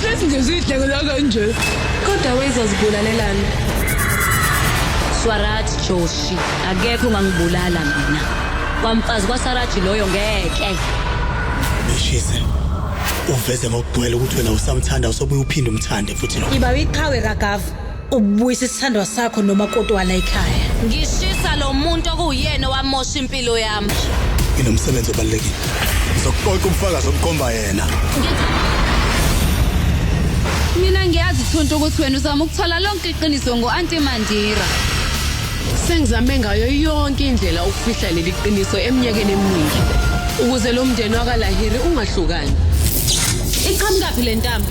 Sesingezihlekela kanje. Kodwa wayezozibulalelan? Swaraj Joshi, akekho ongangibulala mina. Kwamfazi kwaSaraji loyo ngeke. Beshise. Uveze ngokugcwele ukuthi wena usamthanda usobuye uphinde umthande futhi lo. Iba iqhawe Ragav, ubuyisa isithandwa sakho nomakoti wala ekhaya. Ngishisa lo muntu okuyena owamosha impilo yami. Nginomsebenzi obalulekile. Ngizokuqoqa ubufakazi obukhomba yena. Mina ngiyazi Thuntu ukuthi wena uzama ukuthola lonke iqiniso ngo-Anti Mandira. Sengizame ngayo yonke indlela ukufihla leli qiniso eminyakeni eminingi ukuze lo mndeni wakaLahiri ungahlukani. Iqhamukaphi le ntambo?